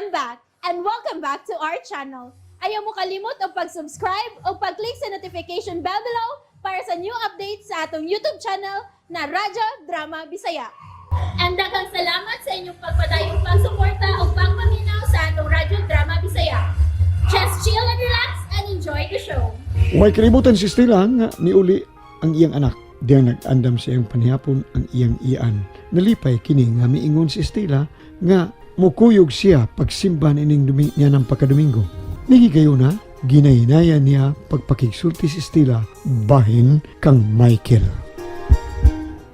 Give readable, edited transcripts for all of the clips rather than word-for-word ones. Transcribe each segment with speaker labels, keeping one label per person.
Speaker 1: I'm back and welcome back to our channel. Ayaw mo kalimot og pag-subscribe o pag-click sa notification bell below para sa new updates sa atong YouTube channel na Radyo Drama Bisaya. And daghang salamat sa inyong pagpadayong pagsuporta o pagpaminaw sa atong Radyo Drama Bisaya. Just chill and relax and enjoy the show.
Speaker 2: Way kalibutan si Stella nga niuli ang iyang anak. Diyang nag-andam sa iyang panihapon ang iyang iyan. Nalipay kini nga miingon si Stella nga mukuyog siya pagsimba nining niya ng pagkadomingo. Nihigayon na, ginahinayan niya pagpakigsulti si Stella bahin kang Michael.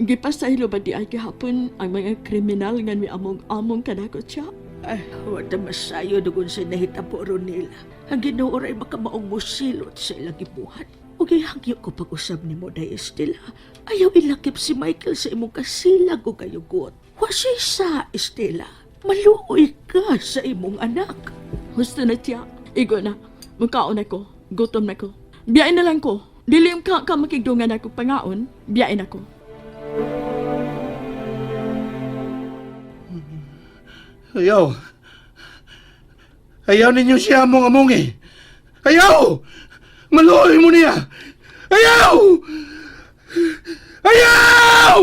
Speaker 3: Gipasaylo ba di ay gihapon ang mga kriminal nga mi among-among kanako siya?
Speaker 4: Ay, wala masayo dugon sa nahitabo ron nila. Ang Ginoo ray makamaong musilot sa ilang gibuhat. Ug gihangyo ko pag-usab nimo day, Estela. Ayaw ilakip si Michael sa imong kasilag o kayugot. Wa siya sa Estela. Maluoy ka sa imong anak.
Speaker 3: Husto na siya. Igo na. Mukaon ako. Gutom na ko. Biyain na lang ko. Dili ka makigdungan ako pangaon. Biyain ako.
Speaker 5: Ayaw. Ayaw ninyo siya among amongi. Ayaw! Maluoy mo niya. Ayaw! Ayaw!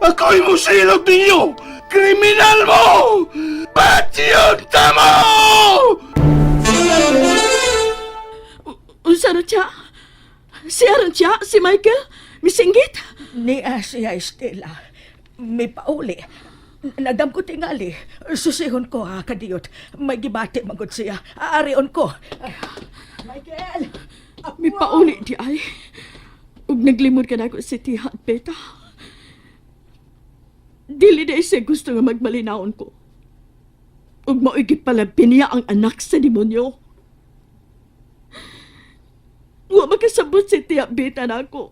Speaker 5: Ako'y musilog ninyo! Kriminal mo! Ba't yun tamo?
Speaker 3: Unsa na siya? Siya rin siya? Si Michael? Misinggit?
Speaker 4: Niya siya, Estela. May pauli. Nagdam ko tingali. Susihon ko ha, kadiyot. May gibati magod siya. Aarion ko. Ay, Michael!
Speaker 3: May pauli di ay. Ug naglimod ka na ako si Tiha at Beta. Dili di siya gusto nga magmalinaon ko. Ug mao'y gipalabi niya ang anak sa demonyo. Wa makasabot si Tia Beta na ako.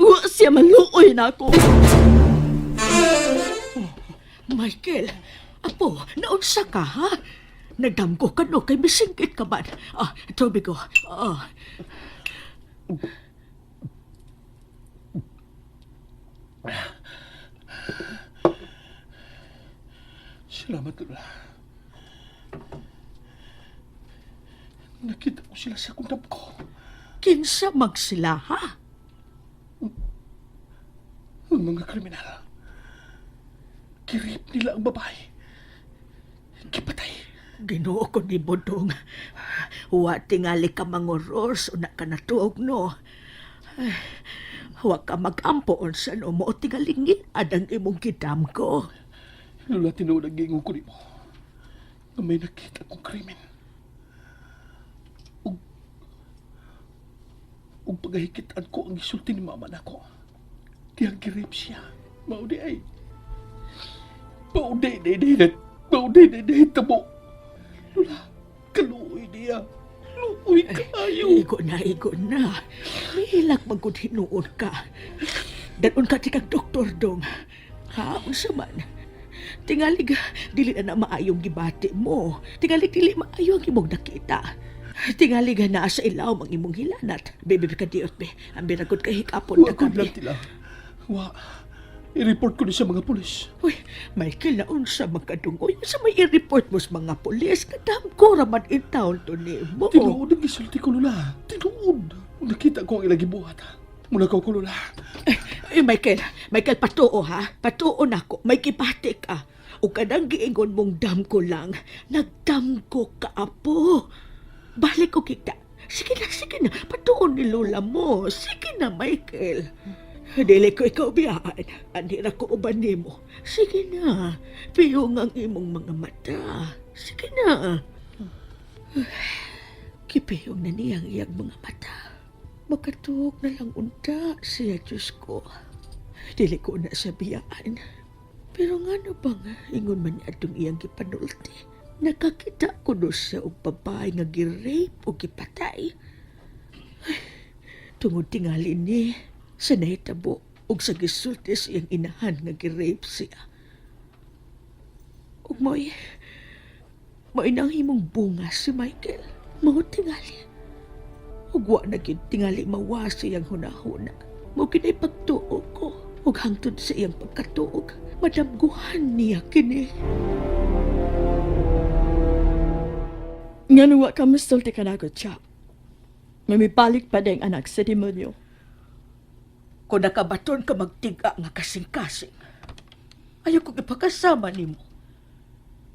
Speaker 3: Wa siya maluoy na ako.
Speaker 4: Michael, apo, naunsa ka, ha? Nagdamgo ka no, kay misingkit ka man. Ah, tubig ko. Ah.
Speaker 5: Salamat, Lola. Nakita ko sila sa kundap ko.
Speaker 4: Kinsa magsila, ha?
Speaker 5: Ang mga kriminal. Kirip nila ang babae. Kipatay.
Speaker 4: Ginoo ko ni Bodong. Wa tingali ka manguros, una ka natuog, no? Ay, wa ka mag-ampo unsa no mo tingalingin adang imong gidamgo.
Speaker 5: Lola, tinuod ang giingon ko nimo. Nga may nakita kong krimen. Ug, ug pagahikitaan ko ang gisulti ni mama nako. Diyang girip siya. Mao di ay. Mao di di di di. Mao di di di tabo. Lola, kaluoy niya. Luoy kaayo.
Speaker 4: Igo na, igo na. Mihilak magud hinuon ka. Danon ka ti kag doktor dong. Ha, unsa man? Tingali ga, dili na na maayong gibati mo. Tingali dili maayo ang imong nakita. Tingali ga naa sa ilaw ang imong hilanat. Bebe ka diot be. Ang biragod kay hikapon
Speaker 5: Wa
Speaker 4: na
Speaker 5: ko
Speaker 4: kami.
Speaker 5: lang tila. Wa. I-report ko ni sa mga pulis.
Speaker 4: Uy, Michael, naunsa magkadungoy. Sa may i-report mo sa mga pulis, kadam ko raman in town to nimo.
Speaker 5: Tinuod ang gisulti ko, Lola. Tinuod. Nakita ko ang ilang gibuhat. Mula ko ko, Lola.
Speaker 4: Eh, Michael, Michael, patuo ha. Patuo na ko. May kipati ka. O kanang giingon mong dam ko lang. Nagdam ko ka, apo. Balik ko kita. Sige na, sige na. Patuo ni Lola mo. Sige na, Michael. Dili ko ikaw biyaan. Anira ko uban nimo. Sige na. Piyong ang imong mga mata. Sige na. Kipiyong na niyang iyang mga mata. Makatuog na lang unta siya, Diyos ko. Dili ko na siya biyaan. Pero nga no bang ingon man niya atong iyang gipanulti. Nakakita ko no siya og babae nga gi-rape o gipatay. Ay, tungod tingali ni sa nahitabo og sa gisulti sa iyang inahan nga gi-rape siya. Ug mo'y nang himong bunga si Michael. Mao tingali. Ug wa na gyud tingali mawa sa iyang hunahuna. Mao kinay pagtuo ko. Ug hangtod sa iyang pagkatuog, madamguhan niya kini.
Speaker 3: Ngano wa ka masulti ka nako, Cha. Mamibalik pa din anak sa demonyo.
Speaker 4: Kung nakabaton ka magtiga nga kasing-kasing, ayaw kong ipakasama nimo.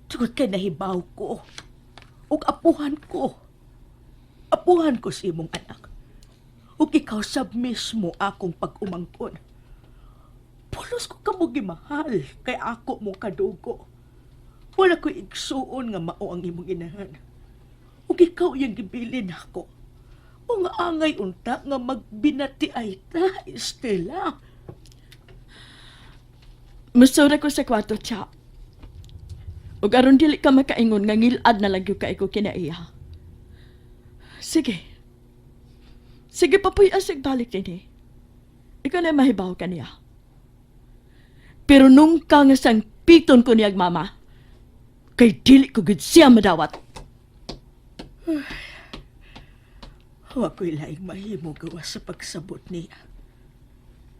Speaker 4: Tungod kay nahibaw ko, ug apuhan ko. Apuhan ko sa imong anak. Ug ikaw sab mismo akong pag-umangkon. Pulos ko kamo gimahal kay ako mo kadugo. Wala ko'y igsuon nga mao ang imong inahan. Ug ikaw iyang gibilin ako. O nga angay unta nga magbinati ay ta, Estela.
Speaker 3: Musura ko sa kwarto, Cha. Ug aron dili ka makaingon nga ngilad na lang gyud ka ko kinaiya. Sige. Sige, papuy asig balik dinhi. Ikaw na mahibaw ka niya. Pero nung ka nga sang piton ko niyag mama, kay dili ko gud siya madawat.
Speaker 4: Wa ko'y laing mahimo gawa sa pagsabot niya.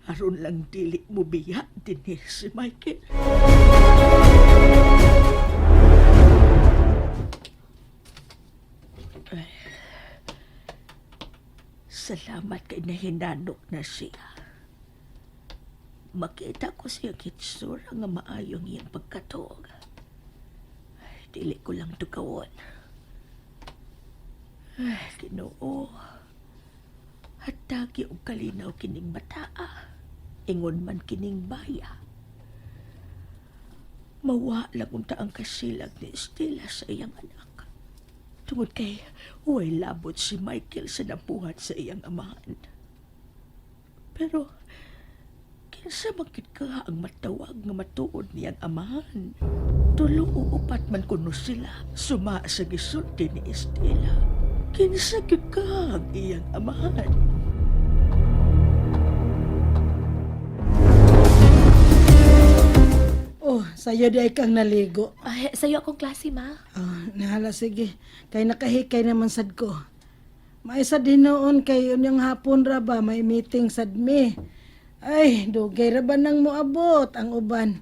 Speaker 4: Aron lang dili mo biya dinhi si Michael. Ay, salamat kay nahinanok na siya. Makita ko siya kitsura nga maayong iyang pagkatuog. Ay, dili ko lang tugawon. Ay, Ginoo. Hatagi og kalinaw kining bataa. Ingon man kining baya. Mawa lang unta ang kasilag ni Estela sa iyang anak. Tungod kay huway labot si Michael sa nabuhat sa iyang amahan. Pero kinsa man gid ka ang matawag nga matuod niyang amahan? Tulo o upat man kuno sila suma sa gisulti ni Estela. Kinsa gyud ka ang iyang amahan?
Speaker 6: Oh, sayo di ay kang naligo.
Speaker 7: Ay, sa'yo akong klase, ma.
Speaker 6: Oh, nahala sige. Kay nakahikay naman sad ko. May sad hinuon kay unyang hapon ra ba may meeting sad mi. Ay, dugay ra ba nang moabot ang uban.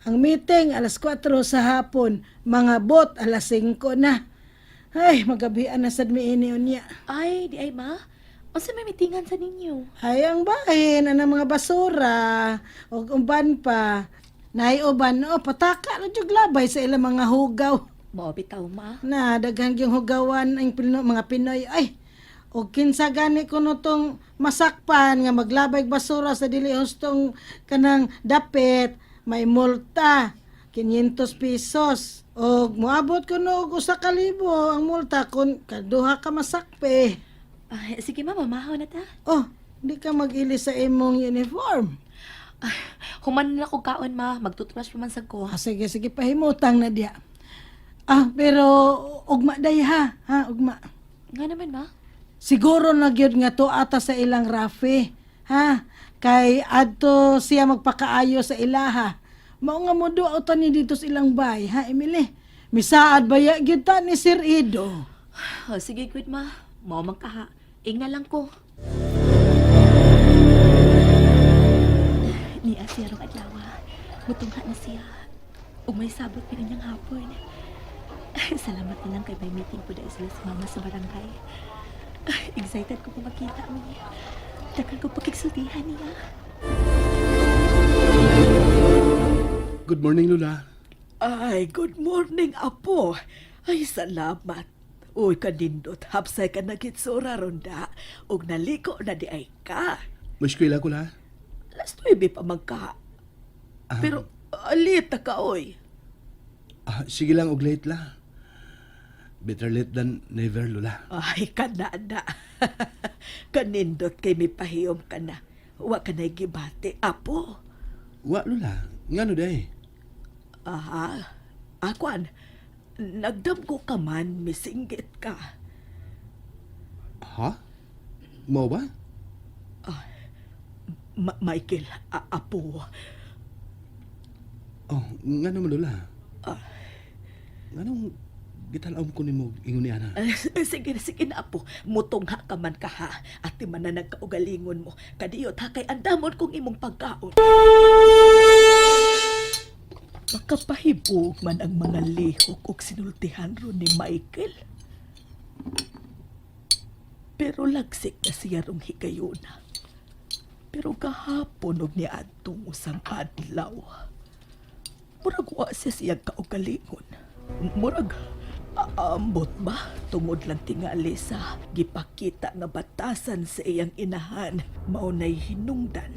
Speaker 6: Ang meeting alas 4 sa hapon, mga bot alas 5 na. Ay, magabian na sad mi ini unya.
Speaker 7: Ay, di ay, ma. Unsa may mitingan sa ninyo?
Speaker 6: Ay, ang bahin, anang mga basura, og uban pa. Nay uban, oh, pataka ra jud labay sa ilang mga hugaw.
Speaker 7: Mao bitaw, ma.
Speaker 6: Na daghan gyung hugawan ang Pino, mga Pinoy ay og kinsa gani kuno tong masakpan nga maglabay og basura sa dili hustong kanang dapit may multa 500 pesos og moabot kuno og 1,000 ang multa kun kaduha ka masakpe.
Speaker 7: Ay, sige, ma, mamahaw na ta.
Speaker 6: Oh, di ka mag-ili sa imong uniform.
Speaker 7: Ay, human na ko kaon, ma. Magtutbrush pa man sad ko.
Speaker 6: Ah, sige sige, pahimutang na diya. Ah, pero ugma day ha, ha, ugma.
Speaker 7: Nga naman, ma.
Speaker 6: Siguro na gyud nga to ata sa ilang Rafi, ha? Kay adto siya magpakaayo sa ilaha. Mao nga mo duwa ta ni dito sa ilang bay, ha, Emily? Misaad ba ya gyud ta ni Sir Ido?
Speaker 7: Oh, sige, good, ma. Mao man ka, ha. Ingna lang ko. Niya siya rong adlaw. Mutungha na siya. Ug may sabot pa niyang hapon. Salamat na lang kay may meeting po dahil sila sa mama sa barangay. Excited ko po makita mo niya. Daghan ko pakigsultihan niya.
Speaker 5: Good morning, Lola.
Speaker 4: Ay, good morning, Apo. Ay, salamat. Uy, kanindot, hapsay ka nagitsura ronda. Ug naliko na di ay ka.
Speaker 5: Mo-eskwela ko, La.
Speaker 4: Alas 9 pa man ka. Pero, alita ka, oy.
Speaker 5: Ah, sige lang og late, La. Better late than never, Lola.
Speaker 4: Ay, kanana. Kanindot kay may pahiyom ka na. Wa ka na'y gibati, Apo.
Speaker 5: Wa, Lola. Ngano day?
Speaker 4: Aha. Akuan, nagdamgo ka man, misinggit ka.
Speaker 5: Ha? Mao ba?
Speaker 4: Michael, Apo.
Speaker 5: Oh, ngano man, Lola? Nganong gitalaom ko nimo ingon ni ana?
Speaker 4: Sige, sige na po. Mutungha ka man ka ha. At di man na nagkaugalingon mo. Kadiyot ha kay andamon kong imong pagkaon. Makapahibog man ang mga lihok og sinultihan ron ni Michael. Pero lagsik na siya rong higayuna. Pero gahapon og niadtong usang adlaw. Murag wa siya siyang kaugalingon. Murag aambot ba tungod lang tingali sa gipakita nga batasan sa iyang inahan mao nay hinungdan.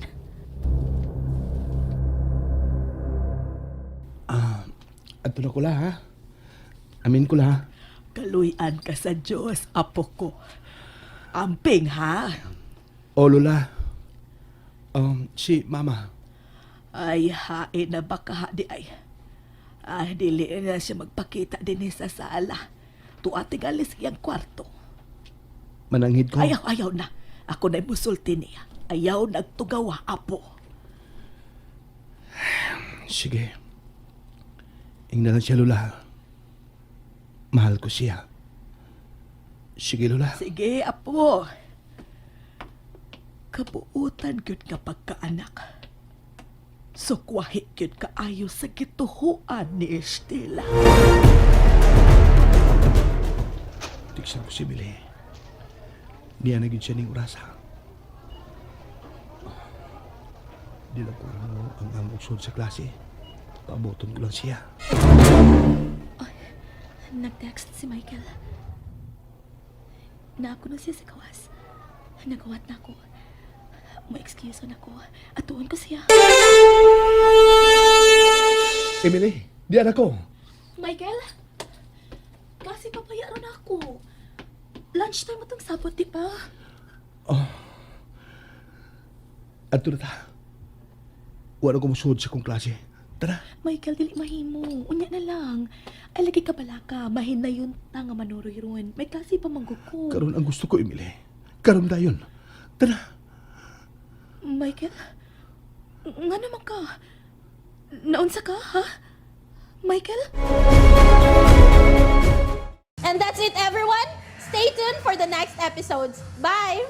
Speaker 5: Adto na ko la, ha? Amin ko la, ha?
Speaker 4: Kaluy-an ka sa Dios, apo ko. Amping ha.
Speaker 5: O, Lola. Si Mama.
Speaker 4: Ay, hae na baka ha di ay. Ay, dili na siya magpakita din sa sala. Tuwa tingali sa iyang kwarto.
Speaker 5: Mananghid ko.
Speaker 4: Ayaw, ayaw na. Ako na'y musulti niya. Ayaw nagtugawa, apo.
Speaker 5: Sige. Ingnan lang siya, Lola. Mahal ko siya. Sige, Lola.
Speaker 4: Sige, apo. Kabuutan gyud ka pagkaanak. Sukwahi gyud kaayo sa gituhuan ni Estela.
Speaker 5: Tiksan ko si Billy. Niya na gyud siya ning orasa. Di lang ko ano ang among sud sa klase. Paaboton ko lang siya.
Speaker 7: Nag-text si Michael. Na ako na siya sa gawas. Nagawat na ako. Mo-excuse na ako. Atuon ko siya.
Speaker 5: Emily, di anak ko.
Speaker 7: Michael? Kasi papayaran ako. Lunchtime itong sabot, di ba?
Speaker 5: Adto na ta. Wala ko musuod sa kong klase. Tara.
Speaker 7: Michael, dili mahimo. Unya na lang. Ay, lagi ka bala ka. Mahinayon ta nga manuroy ron. May klase pa manggo ko.
Speaker 5: Karon ang gusto ko, Emily. Karon dayon. Tara.
Speaker 7: Michael? Nga naman ka? Naunsa ka, ha? Michael?
Speaker 1: And that's it, everyone. Stay tuned for the next episodes. Bye!